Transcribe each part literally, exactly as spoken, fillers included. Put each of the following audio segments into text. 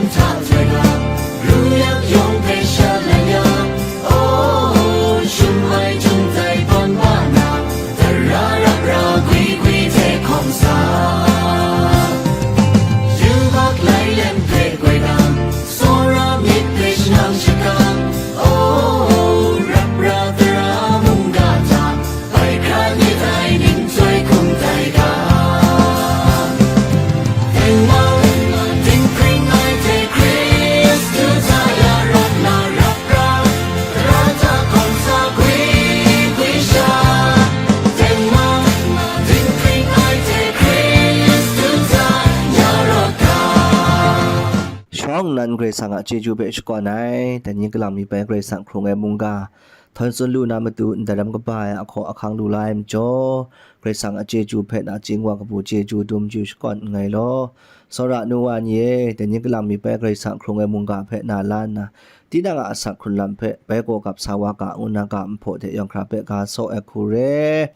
Hta hte ga, ru yak yawng hpe shalai ya, oh, shum ai htung tai tawn wa na, tara rap ra gwi gwi hte hkawm sa. Yubak lai lem hpe goi dang, tsawra myit hpe shanang shakang, oh, rap ra tara mungga hta, bai hkra myit ai ning chyoi hkum tai ga. Tengman, dinghpring ai hte Hkristu hta ya rawt na rap ra, tara hta hkawm sa gwi gwi sha. Tengman, dinghpring ai hte Hkristu hta ya rawt ga. Shawng nnan Karai Kasang a chyeju hpe shakawn ai, dai ni kalang mi bai Karai Kasang hkrung ai mungga, htawn tsun lu na matu ndai lam kaba ai ahkaw ahkang lu la ai majaw, Karai Kasang a chyeju hpe nachying wa kabu chyeju dum chyu shakawn nngai law. Tsawra nu wa ni e, dai ni kalang mi bai Karai Kasang hkrung ai mungga hpe na la nna, tinang a asak hkrun lam hpe bai gaw gap sa wa ga ngu na ga nhpaw hte yawng hkra hpe ga saw ai hku re.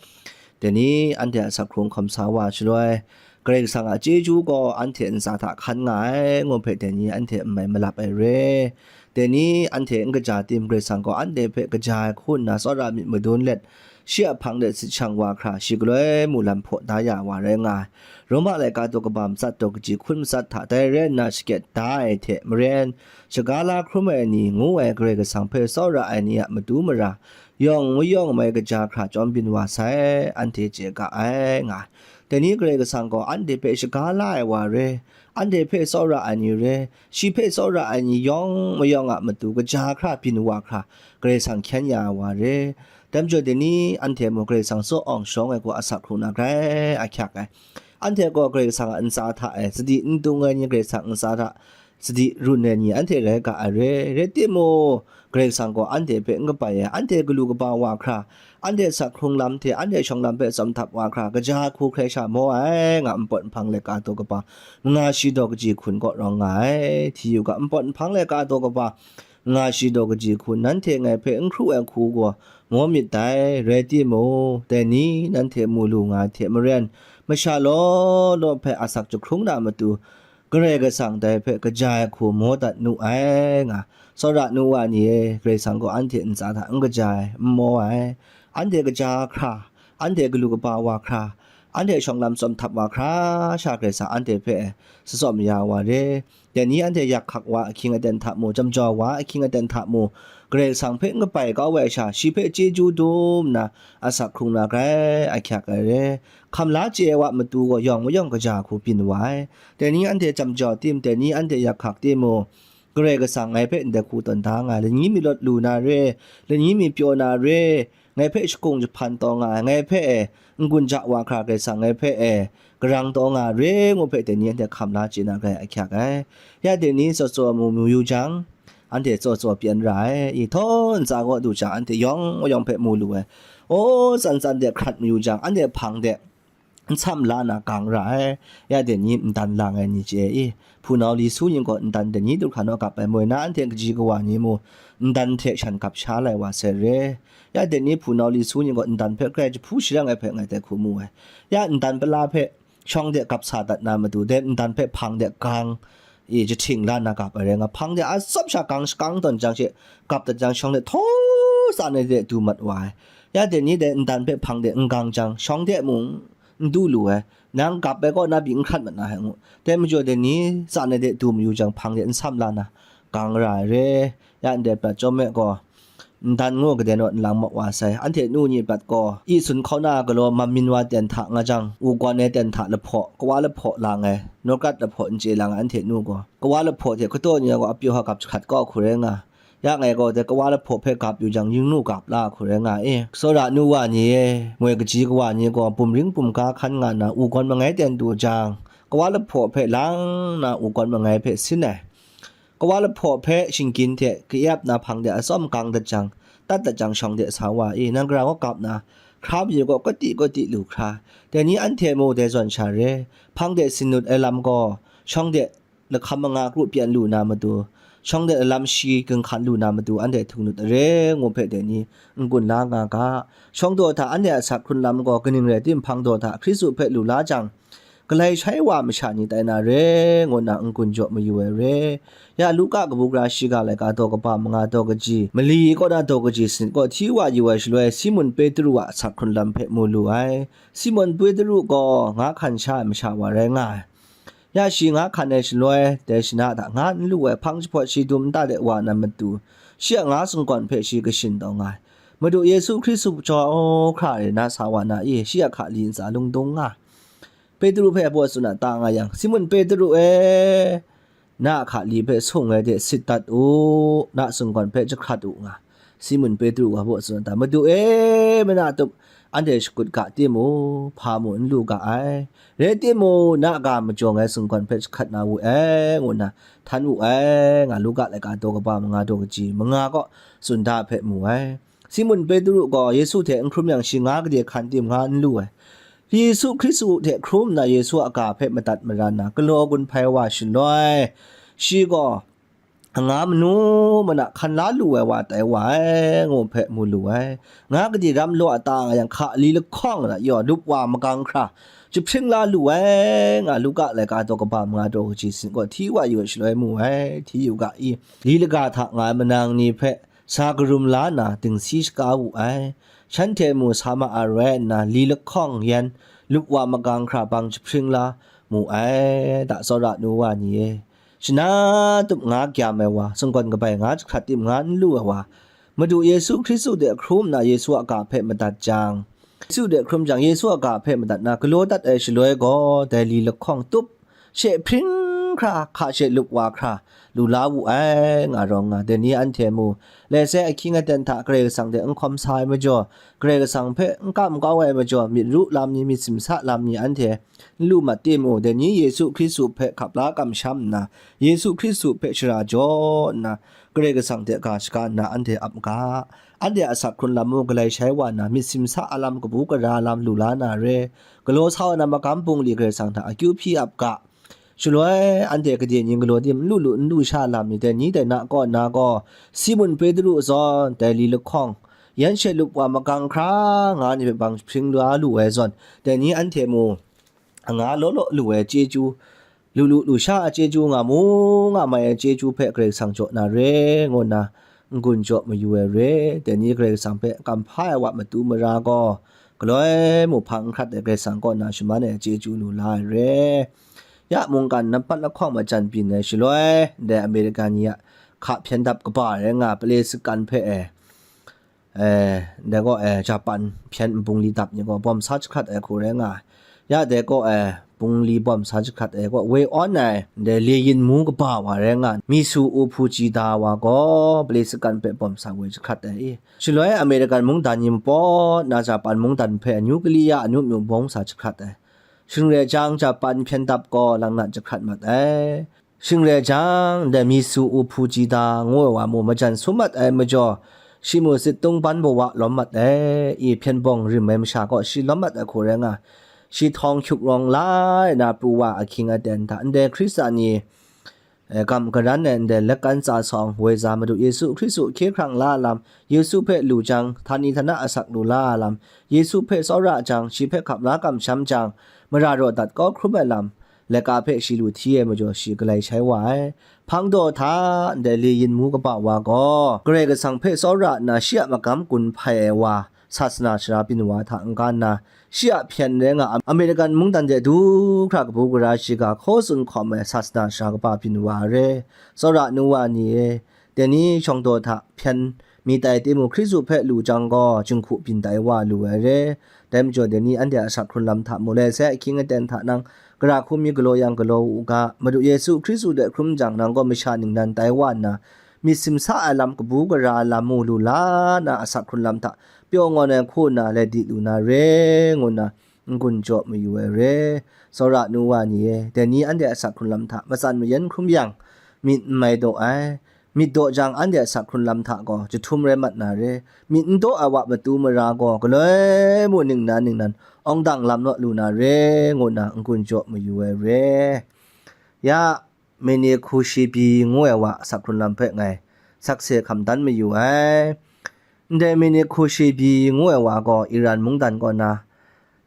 Dai ni anhte a asak hkrung hkawm sa wa shaloi, Karai Kasang a chyeju gaw anhte ntsa hta hkan nga ai, ngu hpe dai ni anhte n mai malap ai re. Dai ni anhte n kaja tim, Karai Kasang gaw anhte hpe kaja ai hku nna tsawra myit madun let, shi a hpang de sit shang wa hkra, shi galoi mu lam hpaw da ya wa rai nga ai. Roma laika daw kaba matsat daw kaji hkun matsat hta dai rai nna shakyen da ai hte maren, shaga la hkrum ai ni ngu ai Karai Kasang hpe tsawra ai ni a matu mara, yawng mayawng mai kaja hkra chyawm byin wa sai, anhte chye ga ai, nga ai. Dai ni Karai Kasang gaw anhte hpe shaga la ai wa re, anhte hpe tsawra ai ni re, shi hpe tsawra ai ni yawng mayawng a matu kaja hkra byin wa hkra, Karai Kasang hkyen ya ai wa re. Dai majaw dai ni anhte mung Karai Kasang tsaw awng shawng ai hku asak hkrung na grai ahkyak ai. Anhte gaw Karai Kasang a ntsa hta e sadi n tung ai ni, Karai Kasang ntsa hta sadi run ai ni anhte rai ga ai re. Rai timung, Karai Kasang gaw anhte hpe n kabai ai, anhte galu kaba wa hkra, anhte asak hkrung lam hte anhte shawng lam hpe tsawm htap wa hkra, kaja hku hkrai sha maw ai, nga npawt nhpang laika daw kaba, manga shi daw kaji hkun kaw rawng nga ai. Hti yu ga, npawt nhpang laika daw kaba, manga shi daw kaji hkun, nanhte ngai hpe n hkru ai hku gaw maw myit dai, rai timung, dai ni nanhte mu lu nga ai hte maren, masha law law hpe asak jahkrung na matu, Karai Kasang dai hpe kaja ai hku maw dat nu ai, nga. Tsawra nu wa ni e, Karai Kasang gaw anhte ntsa hta n kaja ai, n maw ai. Anhte kaja hkra, anhte galu kaba wa hkra, anhte shawng lam tsawm htap wa hkra sha, Karai Kasang anhte hpe e, tsawm ya wa re. Dai ni anhte yak hkak wa ahkying aten hta mu, jamjaw wa ahkying aten hta mu, Karai Kasang hpe n kabai kau ai sha, shi hpe chyeju dum nna, asak hkrung na grai ahkyak ai re. Hkam la chye ai wa matu gaw yawng mayawng kaja hku byin wa ai. Dai ni anhte jamjaw tim, dai ni anhte yak hkak timung, Karai Kasang ngai hpe ndai hku tawn da nga ai, lani mi lawt lu na re, lani mi pyaw na re, ngai hpe shakung jahpan taw nga ai, ngai hpe e n-gun ja wa hkra Karai Kasang ngai hpe e garang taw nga ai re, ngu hpe dai ni anhte hkam la chye na grai ahkyak ai. Ya dai ni tsaw tsaw mu mu yu jang, anhte tsaw tsaw pyan ra ai. I htaw ntsa gaw du jang, anhte yawng yawng hpe mu lu ai. Aw, tsan tsan de hkrat mayu jang, anhte hpang de n sam la na gang ra ai. Ya dai ni ndan lang ai ni chye i, hpunau li su ning gaw ndan dai ni du hkra naw gap ai, moi na anhte kaji kawa ni mu, ndan hte shan gap sha lai wa sai re. Ya dai ni hpunau li su ning gaw ndan hpe grai jahpu sharang ai hpe ngai dai hku mu ai. Ya ndan pala hpe shawng de gap sa dat na matu, dai ndan hpe hpang de gang i jahting la na gap ai rai nga, hpang de atsawp sha gang shakang tawn jang she gap dat jang, shawng de htaw tsa na de du mat wa ai. Ya dai ni dai ndan hpe hpang de n gang jang, shawng de mung n du lu ai. Nang gap ai kaw na byi n hkrat mat na he ngu. Dai majaw dai ni tsa na de du mayu jang, hpang de n sam la na gang ra ai re. Ya ndai prat chyawm me gaw, ndan ngu gade naw nlang mat wa sai. Anhte nu ni prat gaw, i sun hkauna galaw mam min wa ten hta nga jang, u gawn ai ten hta lahpaw, kawa lahpaw lang ai, nawkat lahpaw n chye lang ai anhte nu gaw, kawa lahpaw hte kataw ni gaw apyaw hagap jahkrat kau hku rai nga. Ya ngai gaw dai kawa lahpaw hpe gap yu jang, yingnu gap la hku rai nga e. Tsawra nu wa ni e, moi kaji kawa ni gaw bumring bumga hkan nga na, u gawn mangai ten du jang, kawa lahpaw hpe lang na, u gawn mangai hpe sin ai. Kawa lahpaw hpe shinggyim hte ka-ep na hpang de atsawm gang dat jang, tat dat jang shawng de sa wa i, nang gara gaw gap na, hkra byi gaw kati kati lu hkra, dai ni anhte mu dai zawn sha re, hpang de sin nut ai lam gaw, shawng de lahkam manga kru pyan lu na matu, shawng de lam shi ginhkan lu na matu, anhte htung nut ai re, ngu hpe dai ni n-gun la nga ga. Shawng daw hta anhte a asak hkrun lam gaw kaning rai tim, hpang daw hta Hkristu hpe lu la jang, galai shai wa masha ni tai na re, ngu nna n-gun jaw mayu ai re. Ya Luka kabu gara shiga laika daw kaba manga daw kaji, mali kaw na daw kaji sanit kaw hti wa yu ai shaloi, Simun Petru a asak hkrun lam hpe mu lu ai. Simun Petru gaw nga hkan sha ai masha wa rai nga ai. Ya shi nga hkan ai shaloi, dai shana hta nga n lu ai hpang jahpawt shi dum nta de wa na matu, shi a nga singgawn hpe shi kashin taw nga ai. Madu Yesu Hkristu jaw hkra re na sa wa na e, shi a hka li ntsa lung dung nga ai. Petru hpe a baw tsun a ta nga yang, Simun Petru e, na a hka li hpe sung ai de sit dat u, na singgawn hpe jahkrat u nga. Simun Petru wa baw tsun a ta, Madu e, mana tup, anhte shakut ga timung, hpa mu n lu ga ai. Rai timung, na ga majawng ai singgawn hpe jahkrat na wu ai, ngu nna htan wu ai, nga Luka laika daw kaba manga daw kaji manga kaw tsun da hpe mu ai. Simun Petru gaw Yesu hte n hkrum yang, shi nga gade hkan tim nga n lu ai. Yesu Hkristu hte hkrum nna Yesu a ga hpe madat mara nna, galaw gun hpai wa shaloi, shi gaw, anga manu mana hkan la lu ai wa tai wa ai, ngu hpe mu lu ai. Nga gade ram law a ta nga yang, hka li lahkawng na yaw lup wa magang hkra, jahpring la lu ai, nga Luka laika daw kaba manga daw kaji sanit kaw hti wa yu ai shaloi mu ai, hti yu ga i, li laga hta nga ai manang ni hpe sa karum la nna dingsi shaga wu ai. Shanhte mu sa ma ai rai nna, li lahkawng yan lup wa magang hkra bang jahpring la mu ai, da tsawra nu wa ni e. Shana tup nga gyam ai wa, singgawn kabai nga jahkrat tim nga n lu ai wa, Madu Yesu Hkristu de hkrum nna Yesu a ga hpe madat jang, Yesu de hkrum jang, Yesu a ga hpe madat na galaw dat ai shaloi gaw, dai li lahkawng tup she hpring hkra, hka she lup wa hkra, lu la wu ai, nga rawng nga, dai ni anhte mu, lai sai ahkying aten hta Karai Kasang hte n hkawm sa ai majaw, Karai Kasang hpe n kam kau ai majaw, myit ru lam ni, myit simsa lam ni anhte n lu mat timung, dai ni Yesu Hkristu hpe hkap la kamsham nna, Yesu Hkristu hpe shara jaw nna, Karai Kasang hte ga shaga nna anhte ap ga. Anhte a asak hkrun lam mung galai shai wa nna, myit simsa a lam, kabu gara lam lu la na re. Galaw sa wa na magam bungli Karai Kasang hta akyu hpyi ap ga. Shaloi, anhte gade ni galaw tim n lu lu n lu sha lam ni, dai ni dai na kaw nna gaw, Simun Petru zawn, dai li lahkawng, yan she lup wa magang hkra nga ni hpe bang jahpring la lu ai zawn, dai ni anhte mu, anga law law lu ai chyeju, lu lu lu sha ai chyeju, nga mu nga mai ai chyeju hpe Karai Kasang jaw na re, ngu nna n-gun jaw mayu ai re. Dai ni Karai Kasang hpe kamhpa ai wa matu mara gaw, galoi mu hpang n hkrat ai Karai Kasang kaw na shaman ai chyeju lu la ai re. Ya mungkan nampat lahkawng majan byin ai shaloi, ndai Amerika ni a hka hpyen dap kaba rai nga, pale sakan hpe e, eh, dai gaw, eh, Japan hpyen nbungli dap ni gaw bawm sa jahkrat ai hku rai nga ai. Ya dai gaw, eh, bungli bawm sa jahkrat ai gaw, woi awn ai, dai Leyin mu kaba wa rai nga ai, Misu Upuji da wa gaw, pale sakan hpe bawm sa woi jahkrat ai i. Shaloi American mungdan ni mapaw na Japan mungdan hpe nuclear anu myu bawng sa jahkrat ai. Shing rai jang, Japan hpyen dap gaw langnat jahkrat mat ai. Shing rai jang, ndai Misu Upuji da ngu ai wa mu majan sum mat ai majaw, shi mu zittung ban bawa lawm mat ai, i hpyen bawng rim ai masha kaw shi lawm mat ai hku rai nga, shi htawng hkyuk rawng lai na pru wa ahkying aten hta, ndai Hkristan ni, eh, gam garan ai ndai lakan tsa sawng, woi za Madu Yesu Hkristu hkye hkrang la lam, Yesu hpe lu jang, htani htana asak lu la lam, Yesu hpe tsawra jang, shi hpe hkap la kamsham jang, mara raw dat kau hkrum ai lam, laika hpe shi lu hti ai majaw shi galai shai wa ai. Hpang daw hta, ndai Leyin mu kaba wa gaw, Karai Kasang hpe tsawra nna shi a magam gun hpai ai wa, sasana sara byin wa hta n-ga nna, shi a hpyen rai nga, American mungdan de du hkra kabu gara shiga hkaw tsun hkawm ai sasana sara kaba byin wa ai re. Tsawra nu wa ni e, dai ni shawng daw hta hpyen mi tai timung, Hkristu hpe lu jang gaw, jinghku byin tai wa lu ai re. Dai majaw, dai ni anhte a asak hkrun lam hta mu, lai sai ahkying aten hta nang, gara hku mi galaw yang galaw u ga, Madu Yesu Hkristu de hkrum jang, nang gaw masha ningnan tai wa nna, myit simsa ai lam, kabu gara lam mu lu la na, asak hkrun lam hta pyaw ngawn ai hku nna, lai di lu na re, ngu nna, n-gun jaw mayu ai re. Tsawra nu wa ni e, dai ni anhte a asak hkrun lam hta matsan mayan hkrum yang, myit n mai daw ai. Myit daw jang, anhte a asak hkrun lam hta gaw jahtum rai mat na re. Myit n daw ai wa matu mara gaw, galoi mu ningnan ningnan awng dang lam naw lu na re, ngu nna n-gun jaw mayu ai re. Ya, Mene Kushibi ngu ai wa asak hkrun lam hpe ngai sakse hkam dan mayu ai. Ndai Mene Kushibi ngu ai wa gaw Iran mungdan kaw na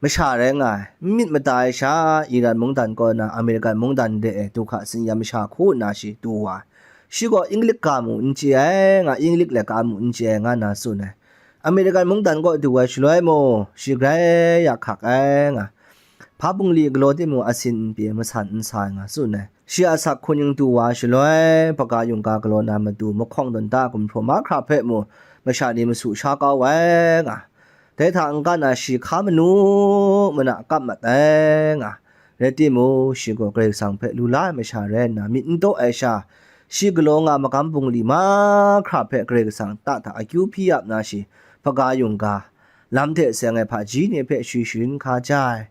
masha rai nga ai. N myit mada ai sha, Iran mungdan kaw na American mungdan de e du hka tsin ya masha hku nna shi du wa ai. Shi gaw Inglik ga mu n chye ai nga, Inglik laika mu n chye ai nga na tsun ai. American mungdan kaw du ai shaloi mung, shi grai yak hkak ai nga. Hpa bungli galaw timung asin n pyi, masan n sa ai nga tsun ai. Shi a asak hkun ning du wa shaloi, hpaga yungga galaw na matu mahkawng dawn da gumhpraw mahkra hpe mung, masha ni masu sha kau ai nga. Dai hta n-ga na shi hka manu mana kap mat ai nga. Rai timung, shi gaw Karai Kasang hpe lu la ai masha rai nna, myit n daw ai sha, shi galaw nga magam bungli mahkra hpe Karai Kasang ta hta akyu hpyi ap na shi, hpaga yungga, lam hte seng ai hpaji ni hpe shwi sharin hka ja ai.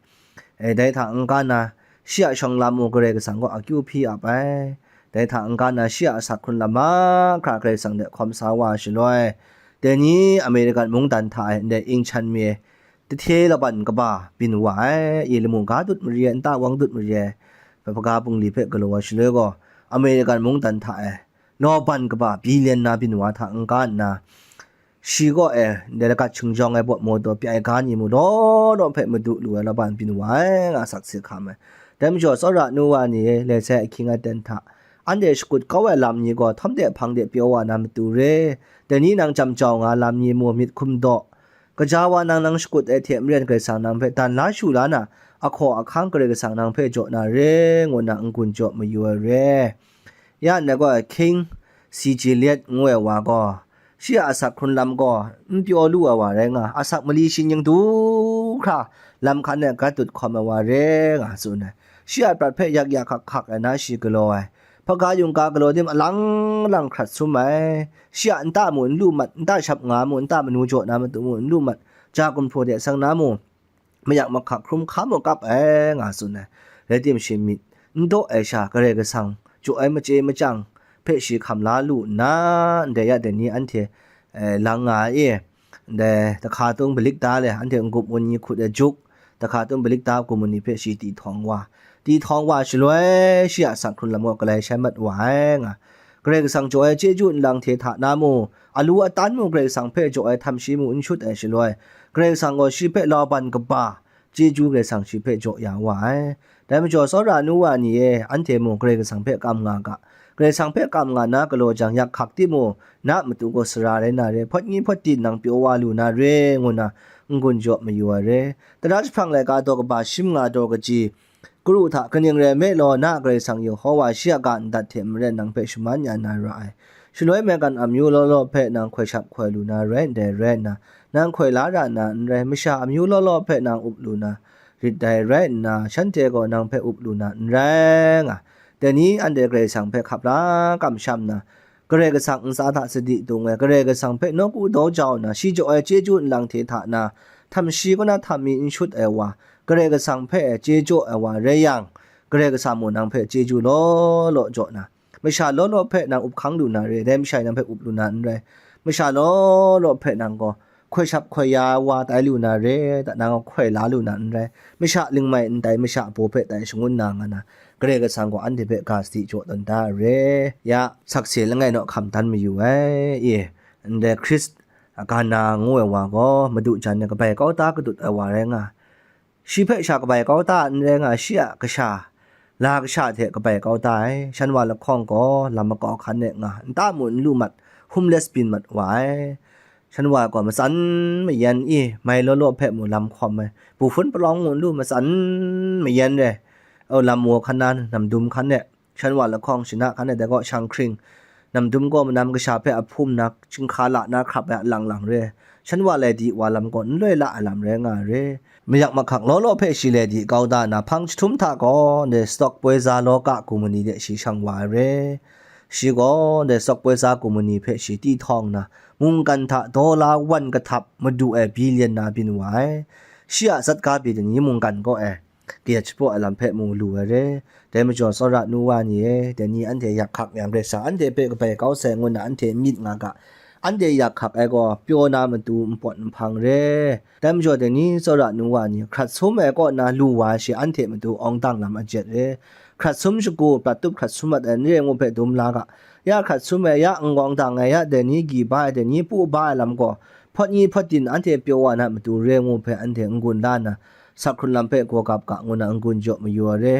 E, dai hta n-ga na, shi a shawng lam mung Karai Kasang gaw akyu hpyi ap ai. Dai hta n-ga na, shi a asak hkrun lam mahkra Karai Kasang de hkawm sa wa ai shaloi, dai ni American mungdan hta e ndai Ingchan mi e, tahte laban kaba byin wa ai, i lamu ga dut mari ai, nta wang dut mari ai, hpaga bungli hpe galaw ai shaloi gaw, American mungdan hta e laban kaba billion na byin wa hta n-ga nna, shi kaw e ndai lagat shingjawng ai bawt maw taw, pyai ga ni mu law law hpe madu lu ai laban byin wa ai nga sakse hkam ai. Dai majaw, tsawra nu wa ni e, lai sai ahkying aten hta, anhte shakut kau ai lam ni gaw htawm de hpang de pyaw wa na matu re, dai ni nang jam jau nga lam ni mu myit hkum daw, kaja wa nang nang shakut ai hte maren Karai Kasang nang hpe dan la shu la na, ahkaw ahkang Karai Kasang nang hpe jaw na re, ngu nna n-gun jaw mayu ai re. Ya nna gaw King C J Liet ngu ai wa gaw, shi a asak hkrun lam gaw n pyaw lu ai wa rai nga, asak mali shi ning du hkra lam hkan e gat dut hkawm ai wa re nga tsun ai. Shi a prat hpe yak ya hkak hkak ai na shi galaw ai. Hpaga yungga galaw tim alang lang hkrat sum ai. Shi a nta mu n lu mat, nta shap nga mu, nta manu jaw na matu mu n lu mat, ja gumhpraw de sang na mu, mayak mahkak hkrum hkam u kap ai nga tsun ai. Rai tim shi myit n daw ai sha, Karai Kasang jaw ai machye machyang hpe shi hkam la lu nna, ndai ya dai ni anhte, eh, lang nga ai e. Ndai, dahka tung balik da le, anhte n-gup ngun ni hkut e juk, dahka tung balik da kumuni hpe shi ti htawng wa. Ti htawng wa shaloi, shi a asak hkrun lam gaw galai shai mat wa ai nga. Karai Kasang jaw ai chyeju nlang hte hta na mu, alu atan mu Karai Kasang hpe jaw ai htam shi mu n shut ai shaloi, Karai Kasang gaw shi hpe lauban kaba chyeju Karai Kasang shi hpe jaw ya wa ai. Dai majaw, tsawra nu wa ni e, anhte mung Karai Kasang hpe kam nga ga. Karai Kasang hpe kam nga na galaw jang yak hkak timung, na matu gaw sara rai na re, hpawt ni hpawt din nang pyaw wa lu na re, ngu nna n-gun jaw mayu ai re. Tara jahprang laika daw kaba shim nga daw kaji, karu hta kaning rai nme law, na Karai Kasang Yehowa shi a ga ndat hte maren nang hpe shaman ya na ra ai. Shaloi maigan amyu law law hpe nang hkoi shap hkoi lu na rai ndai rai nna, nang hkoi la ra nna n rai, masha amyu law law hpe nang up lu na rit dai rai nna, shanhte gaw nang hpe up lu na n rai nga. Dai ni anhte Karai Kasang hpe hkap la kamsham nna, Karai Kasang ntsa hta sadi dung ai, Karai Kasang hpe nawku daw jau nna, shi jaw ai chyeju nlang hte hta na, htam shi kaw na htam mi n shut ai wa, Karai Kasang hpe chye jaw ai wa rai yang, Karai Kasang mung nang hpe chyeju law law jaw na, masha law law hpe nang up hkang lu na re, dai masha e nang hpe up lu na n rai. Masha law law hpe nang gaw hkoi shap hkoi ya wa tai lu na re, da nang gaw hkoi la lu na n rai. Masha ling mai n tai, masha baw hpe tai shangun na nga na, Karai Kasang gaw anhte hpe ga sadi jaw tawn da ai re. Ya, sakse langai naw hkam dan mayu ai, e, ndai Hkris Gana ngu ai wa gaw, madu jan e kabai kau da kadut ai wa rai nga. Shi hpe sha kabai kau da n rai nga, shi a kasha, la kasha hte kabai kau da ai. Shan wa lahkawng gaw lam makau hkan e nga, nta mu n lu mat, homeless byin mat wa ai. Shan wa gaw matsan mayan i, mai law law hpe mu lam hkawm ai, bu hpun palawng mu n lu, matsan mayan re, o, lam wa hkan na, namdum hkan e, shan wa lahkawng shana hkan e, dai gaw shang hkring, namdum gaw manam kasha hpe a hpum na, chyinghka la na hkrap ai a lang lang re, shan wa lai di wa lam gaw n loi la ai lam rai nga ai re. Mayak mahkak law law hpe shi lai di kau da na, hpang jahtum hta gaw, ndai stock poiza law ka kumuni de shi shang wa ai re. Shi gaw ndai stock poiza kumuni hpe shi ti htawng na, mungkan hta dola wan kahtap madu ai billion na byin wa ai. Shi a zatga byin ni mungkan kaw e, kayat shapraw ai lam hpe mu lu ai re. Dai majaw, tsawra nu wa ni e, dai ni anhte yak hkak yang, Karai Kasang anhte hpe kabai kau sai ngu nna anhte myit nga ga, anhte yak hkak ai gaw pyaw na matu npawt nhpang re. Dai majaw, dai ni tsawra nu wa ni, hkrat sum ai kaw na lu wa shi anhte matu awng dang lam a jet re. Hkrat sum shagu, prat tup hkrat sum mat ai n re ngu hpe dum la ga. Ya hkrat sum ai, ya n-gawng dang ai, ya dai ni gyi ba ai, dai ni pu ba ai lam gaw, hpawt ni hpawt din anhte pyaw wa na matu re ngu hpe anhte n-gun la nna, sak hkrun lam hpe gaw gap ga ngu na n-gun jaw mayu ai re.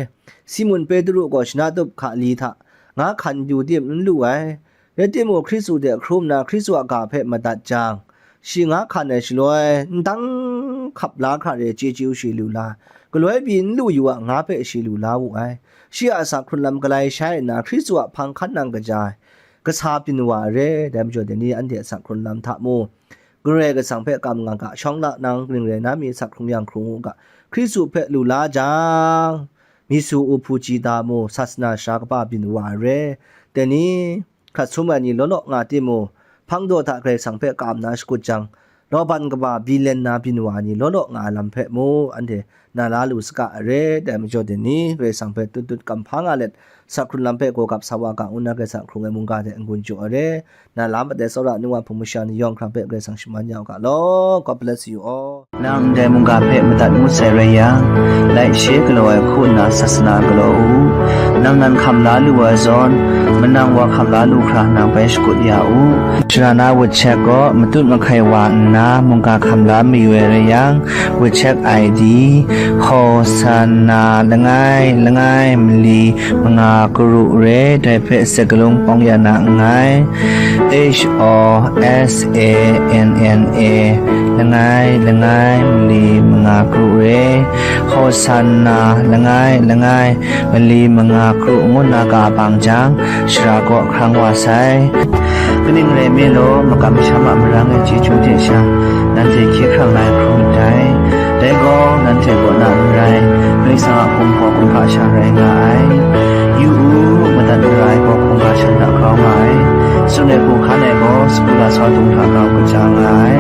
Simun Petru gaw shana tup hka li hta nga hkan yu tim n lu ai. Rai timung, Hkristu de hkrum nna Hkristu a ga hpe madat jang, shi nga hkan ai shaloi, ndang hkap la hkra re chye chyu shi lu la, galoi pyi n lu yu a nga hpe shi lu la wu ai. Shi a sak hkrun lam galai shai nna, Hkristu a hpang hkan nang kaja ai, kasa byin wa ai re. Dai majaw, dai ni anhte a sak hkrun lam hta mu, Karai Kasang hpe kam nga ga, shawng la nang, kaning rai na mi, sak hkrung yang hkrung u ga, Hkristu hpe lu la jang, mi su u hpu chyi da mu, sasana sara kaba byin wa ai re. Dai ni, hkrat sum ai ni law law nga timung, hpang daw hta Karai Kasang hpe kam na shakut jang, lawban kaba bi len na byin wa ai ni law law nga ai lam hpe mu, anhte na la lu saga ai re. Dai majaw, dai ni Karai Kasang hpe tut tut kamhpa nga let, sak hkrun lam hpe gaw gap sa wa ga ngu na, Karai Kasang hkrung ai mungga hte n-gun jaw ai re. Na lam matai tsawra nu wa hpung masha ni yawng hkra hpe Karai Kasang shaman ya u ga law. God bless you all. Nang ndai mungga hpe madat ngut sai rai yang, laishe galaw ai hku nna sasana galaw u. Nang nan hkam la lu ai zawn, manang wa hkam la lu hkra nang bai shakut ya u. Sharana WeChat gaw matut mahkai wa nna mungga hkam la mayu ai rai yang, WeChat I D, Hosanna langai langai mali manga karu re, dai hpe sakalung pawng ya na nngai. H O S A N N A, langai langai mali manga karu re, Hosanna langai langai mali manga karu ngu na ga bang jang, shara kaw hkrang wa sai. Kaning rai nme law, makam masham a marang ai chyeju hte sha, nanhte hkye hkrang lai hkrum ndai. Dai gaw, nanhte kaw na n rai, Karai Kasang a hpung hpaw kumhpa sha rai nga ai. Yu u, madat mara ai gaw hkungga shan hta grau nga ai. Tsun ai hku hkan ai gaw, sagu lasau dung hta grau kaja nga ai.